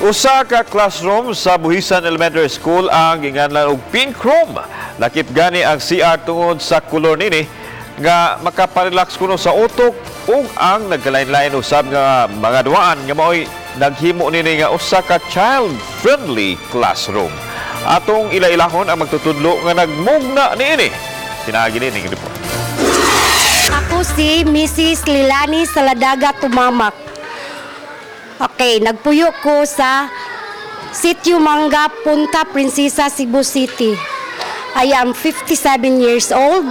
Usa ka classroom sa Buhisan Elementary School ang ginganlan og Pink Room. Lakip gani ang CR tungod sa kolor nini nga makaparelax kuno sa utok ug ang nagkalain-lain usab nga mga duaan nga maoy naghimo nini nga usa ka child-friendly classroom. Atong ila-ilahon ang magtutudlo nga nagmugna niini. Pinaagi nining report. Ako si Mrs. Lilani Saladaga Tumamak. Okay, nagpuyo ko sa Sitio Manga, Punta Princesa, Cebu City. I am 57 years old.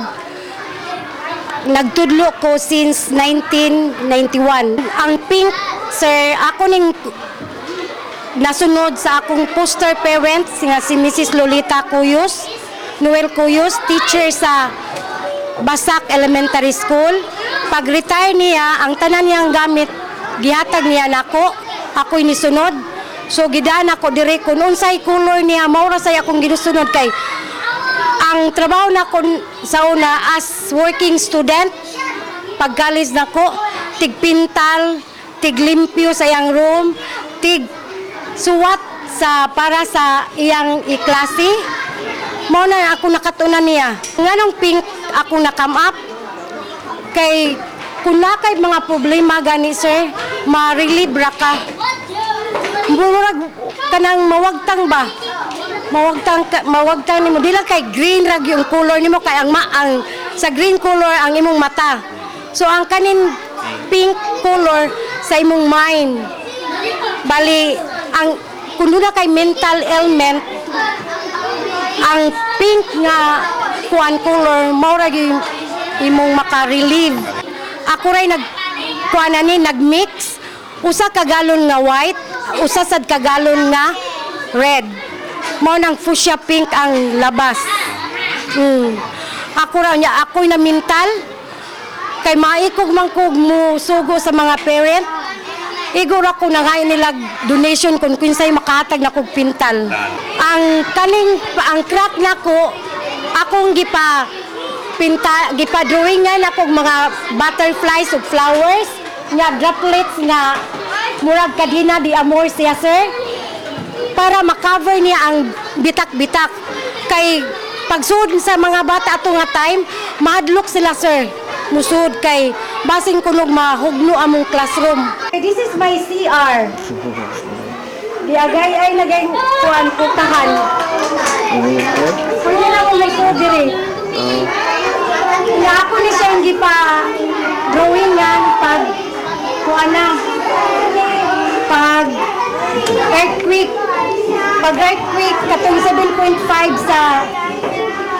Nagtudlo ko since 1991. Ang pink, sir, ako ning nasunod sa akong foster parents nga si Mrs. Lolita Cuyos, Noel Cuyos, teacher sa Basak Elementary School. Pag-retire niya, ang tanan niyang gamit, gihatag niya nako. Ako'y nisunod. So gidaan ako dire kung unsay color niya, mao ra say akong ginusunod kay ang trabaho nako sa una as working student, pag college nako, tigpintal, tiglimpyo sa iyang room, tig suwat sa para sa iyang iklase. Mao na ako nakatunan niya. Nganong pink ako na-come up? Kay kung na kay mga problema gani, sir, ma-relieve ra ka. Murag kanang mawagtang ba? Mawagtang ka, mawagtang nimo di lang kay green ra yung color nimo kay ang sa green color ang imong mata. So ang kanin pink color sa imong mind. Bali ang kung na kay mental ailment, ang pink nga kuan color mao ra gyud imong maka-relieve. Ako ray nag kuan ani, nag-mix usa ka galon nga white, usa sad ka galon nga red. Mao nang fuchsia pink ang labas. Ako ra niya ako'y na mental kay maikog man kog mo sugo sa mga parent. Igo ra ko nangayo nila donation kung kinsay makahatag na kog pintal. Ang kaning ang crack nako, akong gipa pinta, gipa drawing nga nako mga butterflies ug flowers nga droplets nga murag kadena de amor siya, sir, para makover niya ang bitak-bitak kay pagsud sa mga bata ato nga time, mahadlok sila, sir, musud kay basin kunog mahugno among classroom. This is my CR. Diagay ay nagay kuan putahan. Pwede na ako musud diri. Nga ako ni siya yung gipa drawing yan pag kuan na pag earthquake, pag earthquake katong 7.5 sa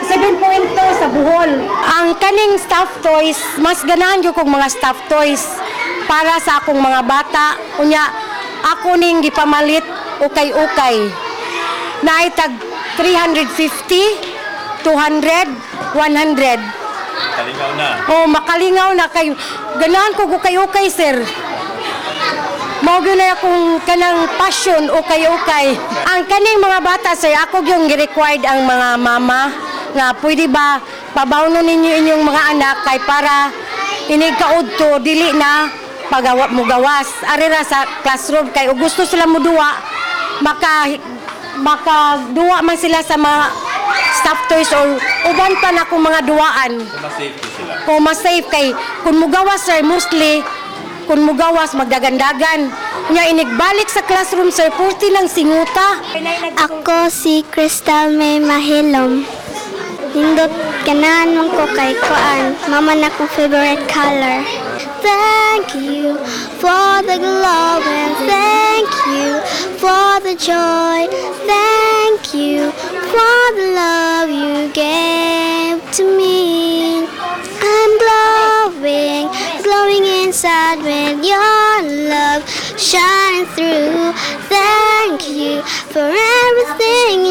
7.2 sa Bohol. Ang kaning stuffed toys, mas ganahan gyud kog mga stuffed toys para sa akong mga bata. Unya, ako ning gipamalit ukay-ukay. Naay tag 350, 200, 100. Kalingaw na. Oh, makalingaw na kay ganahan ko ukay-ukay, sir. Mao gyud na akong kanang passion, ukay-ukay. Ang kaning mga bata, sir, ako yung gi-required ang mga mama nga pwede ba pabawnon ninyo inyong mga anak kay para inig kaudto dili na pagawa mo gawas. Ari ra sa classroom kay ug gusto sila mo duwa, maka maka duwa man sila sa mga stuffed toys or uban pa na akong mga duwaan. Mas-safety sila. O mas safe kay kung mugawas, sir, mostly kung mugawas magdagandagan. Nya inigbalik sa classroom, sir, purti lang singuta. Ako si Crystal May Mahilom. Nindot ganahan man ko kay kuan. Mama na akong favorite color. Thank you for the love and thank you for the joy. Thank you for the love you gave to me. I'm glowing, glowing inside with your love shining through. Thank you for everything.